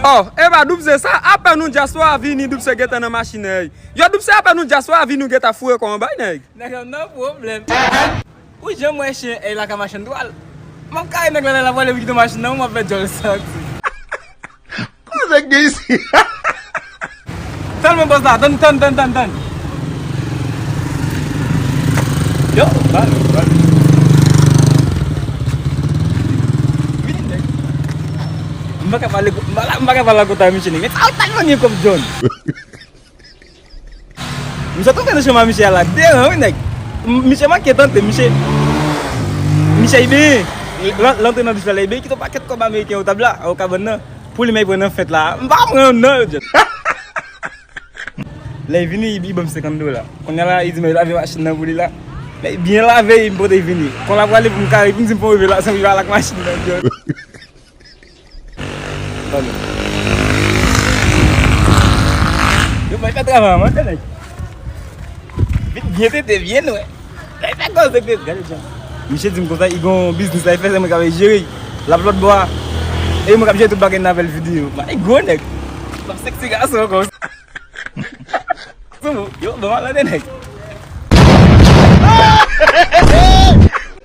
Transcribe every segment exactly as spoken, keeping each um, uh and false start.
Oh, epa Doub Se sa, apèn nou dyaspora vini, Doub Se gentan nan machin nèg. Yo Doub Se, apèn nou dyaspora vini, ou gentan foure kò anba nèg. Nèg yo nan pwoblèm. Ou janm wè chen e la ka machann twal? M ap kare nèg la, la pwale pou kite machin nan, m ap fè djòl santi. Kòman nèg gen isi? Tann mwen bòs la, tann, tann, tann, tann, tann. Yo, balo, balo. Vini nèg. M pa ka pale, m pa ka pale akote a misye nèg. Men sa ou ta jwenn yon kòb John. Misye twouve nan chemen misye a la deran wi nèg. M- Misye manke tante, misye. Misye iben. Lan- Lantre nan douch la, la iben kite yon pakèt kòb ameriken o tab la, o kabann nan. Pou li men pran nan fèt la. M pa pran non yo djèt. Lè vini, li ban m senkant dola. Kounye a la, li di mwen lave machin nan pou li la. Men byen lave, li pote vini. Kon la pwale pou m kare, pou m di m fè yon revelasyon, li pale ak machin nan djèt. Yo bay fè travay an, tande nèg. Vit byen tete, byen nwè. Bay fè koze tete, gade jan. Misye di m konsa, li gon biznis la, li fè se mwen k ap jere. L ap lòt bò a. E mwen k ap jere tout bagay nan avè l videyo. Bay gwo nèg. L ap seksi gason ankò. Sou mwen, yo, ban m ale nèg.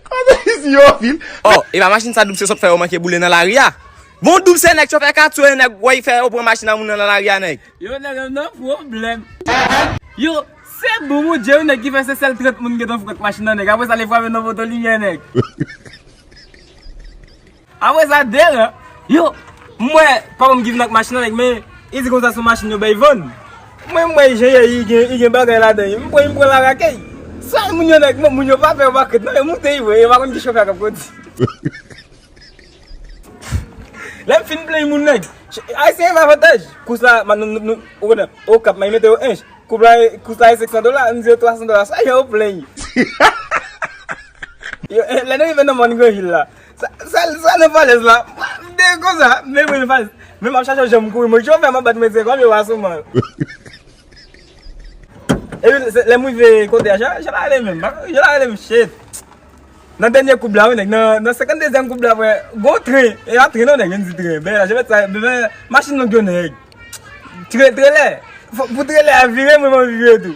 Kote isi yo vin? Oh, e pa machin sa Doub Se sot fè yo manke boule nan lari a. Bon Doub Se nèg chofè katye nèg, wè fè yo pran machin nan moun nan nan lari a nèg. Yo nèg nan pwoblèm. Yo, se bon Bondye yo nèg ki fè se sèl trant moun gentan fout ak machin nan nèg. Apre sa li frape nan poto limyè nèg. Apre sa, deran, yo, m wè papa m ki vin ak machin nan nèg, men li di konsa se yon machin yo bay vann. Mwen, m wè jan li gen, li gen bagay ladan li. M pran, m pran lakay. Sa moun yo nèg, moun yo pa pè, yo pa krent, non, yo moute, yo, yo pa konn ki chofè k ap kondui. Lè m fin plenn moun nèg, Ayisyen gen avantaj. Kous la, ma- nou, nou, nou, ou konnen, Okap, mwen mete yo ench. Kous la, kous la e senk san dola, m di yo twa san dola, sa jan yo plenn. Yo, eh, lè nou rive nan mòn Granvil la, sa, sa, sa nan falèz la, m de konsa, m dekouvri falèz. Men m ap chache jan m kouri, mwen chofè m ap bat mwen se kòm yo pa sou mwen. Epi se- lè m rive kote a, jan, jan la rele menm, jan la rele m, shit. Nan dènye koub la, wi, nèg, nan, nan senkanndezyèm koub la, frè, gon tren, e pa tren non, nèg, vin di tren. Ben, je mèt sa, ben, ben, machin long yo, nèg. Tre- trelè. Fò- pou trelè a vire, mwen, mwen vire tou.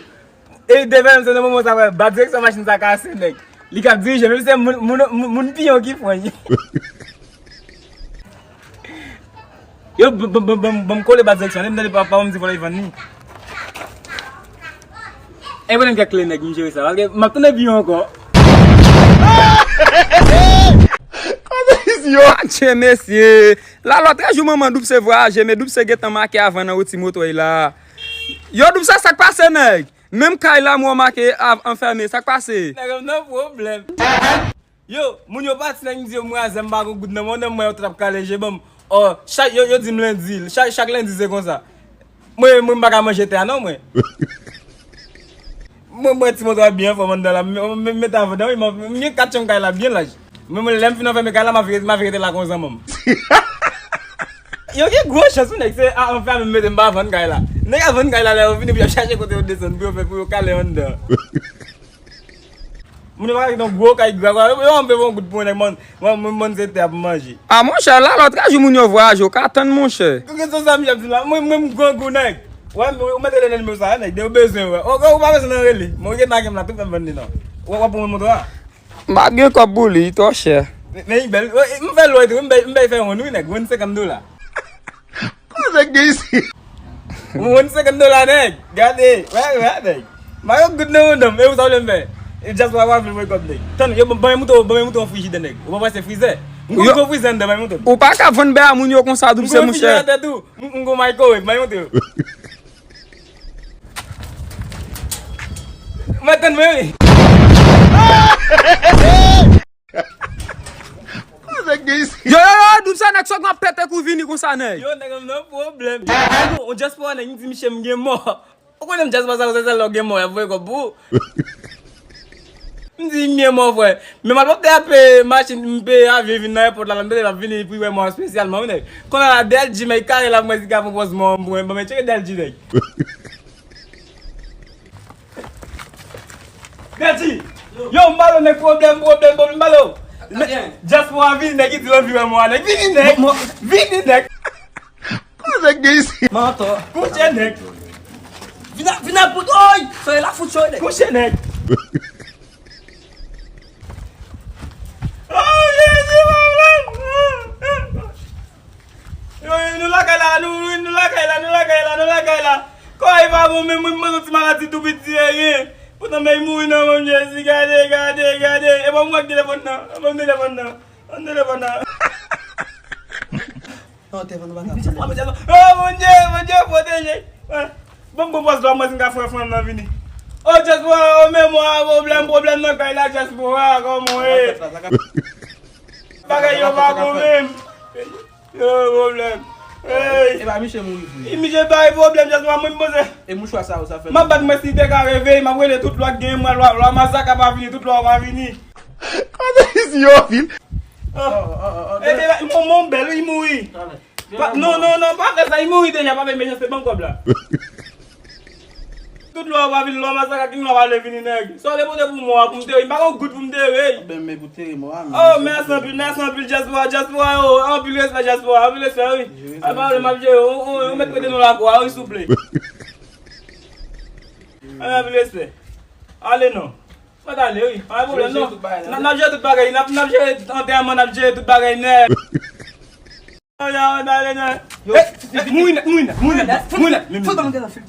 E devè, menm se nan moman sa, frè, ba direksyon machin sa kase, nèg. Li k ap dirije, menm se moun, moun, moun, moun piyon ki pran li. Yo, ban m kole ba direksyon, lè m tande papa m di fò l vann li. E ban m kèk kle nèg, m jere sa, paske m ap tounen pi ankò. Kote isi yo? Adje mesye! Lalòtrejou manman Doub Se vwayaje, men Doub Se gentan make avan nan wouti motwèy la. Yo Doub Se, sa k pase nèg? Menm kay la m wè w make av- anfème, sa k pase? Nèg m nan pwoblèm. Yo, moun yo pati nèg m di yo m razè m pa gon goud nan men, nan mwen yo tout ap kale je ban m. Oh, chak, yo, yo di m lendi, chak, chak lendi se konsa. Mwen, mwen m pa ka manje tè a non mwen. Mwen, mwen ti moto a byen anfòm anndan la, m- m- m- mete avan dan wi, m- m gen kat chanm kay la byen laj. Mwen, mwen lè m fin anfème kay la, m ap vire, m ap vire rete la kon zanmanm. Yo gen gwo chans wi nèg, se a anfème m mete m pa vann kay la. Nèg a vann kay la lè yo vini pou yo chache kote yo desann pou yo fè, pou yo kale anndan. Moun yo pa ka kite yon gwo kay gra, gra, yo anpe yon goud pou yon nèg, mòn, mòn, mòn, mòn se tè ap manje. A monchè, lalòtrejou moun yo vwayaje, ou ka tann monchè. Kou kesyon sa misye ap di la, mwen, mwen, m grangou nèg. Wè, ou mèt rele nan nimewo sa, nèg, de ou bezwen, wè. Ou, ou pa bezwen nan rele. Mwen, ou gen nan gen m la, tout fè m vann li non. Wè, w ap pran mwen moto a. M pa gen kòb pou li, li twò chè. Men, men li bèl, wè, m fè lòy tou, m bay, m bay fè yon wi, nèg, yon senkant dola. Kote nèg gen isi? Ou konn senkant dola nèg? Gade, wè, wè, nèg. Mayo goud nan yon dòm, e ou sa w vle m fè? E dyaspora pa vle voye kòb nèg. Tann, yo, ban mwen moutre, ban mwen moutre yon frijidè nèg. Ou pa wè se frizè? M gon gwo frizè anndan, ban mwen moutre. Ou pa ka vann bèy a moun yo konsa, Doub Se monchè. M gon frijidè atè tou. M gon microwave, ban mwen moutre. Mwen tann mwen wi. Yo, yo, yo, Doub Se nèg sòt m ap pete kou vini konsa nèg. Yo, nèg, m nan pwoblèm. Yo, on dyaspora nèg, m di misye m gen mò. Ou konnen m dyaspora sa, se sèl lè w gen mò, y ap voye kòb pou ou. M di m gen mò, frè. Men m al pap te ape machin, m peye avyon vin nan èpòt la, la m tande l ap vini pou l wè mò espesyalman, wi, nèg. Kounye a la, D L G, men kare la, mwen si ka pran pòz mò, mwen, mwen, mwen tcheke D L G, nèg. Nèg di, yo, m ba w nèg pwoblèm, pwoblèm, pwoblèm, m ba w. Dyaspora vini, nèg, ki di l anvi wè mò a, nèg. Vini, nèg. Vini, nèg. Nèg gen isi. Mantò. Kouche nèg. Vin a, vin a bout. Oy! Soyez la fout soyez. Kouche nèg. Oh, Jezi, papa. Yo, yo, nou lakay la, nou, nou, nou lakay la, nou lakay la, nou lakay la. Kò e pa bon menm, mwen, mwen, yon ti maladi tou piti, e, e. Poutan, men, mouri nan men Jezi, gade, gade, gade. E bon, mwen, telefòn nan, e bon, telefòn nan, e bon, telefòn nan. Non, telefòn nan pa ka. Oh, Bondye, Bondye, pwoteje. Bon, bon, pòs la, mwen, si m ka fè fanm nan vini. Oh, dyaspora, oh, men mwen, pwoblèm, pwoblèm nan kay la, dyaspora, kòman w ye? Bagay yo pa bon menm. Yo, pwoblèm. Hey. E pa misye mouri vre. E misye bay pwoblèm, just mwen, mwen poze. E mouchwa sa yo, sa fè. M ap bat mwen si te ka reve, m ap rele tout lwa k genyen, mwen, lwa, lwa masaka pa vini, tout lwa pa vini. Kote isi yo vin? Oh, oh, oh, oh, e, e, mon, mon bèl, li mouri. Pa, non, non, non, pa fè sa, li mouri deja, pa fè mechanste, ban m kòb la. Tout lwa pa vin, lwa masaka, king lwa pa vle vini, nèg. Sa w te pote pou mò a, pou m tere, m pa gon goud pou m tere. Ben, men pou tere mò a, men. Oh, mèsi anpil, mèsi anpil, dyaspora, dyaspora, yo. Anpil respè, dyaspora, anpil respè, wi. Al pa vle, m ap jere, ou, ou, ou mèt prete nou lakou a, wi, souple. Anpil respè. Ale non. Mwen t ale, wi. Pa gen pwoblèm, non. N ap, n ap jere tout bagay, n ap, n ap jere antèman, n ap jere tout bagay nèt. Yo, mouri nèt, mouri nèt, mouri nèt, mouri nèt. Fout ban m gade fil.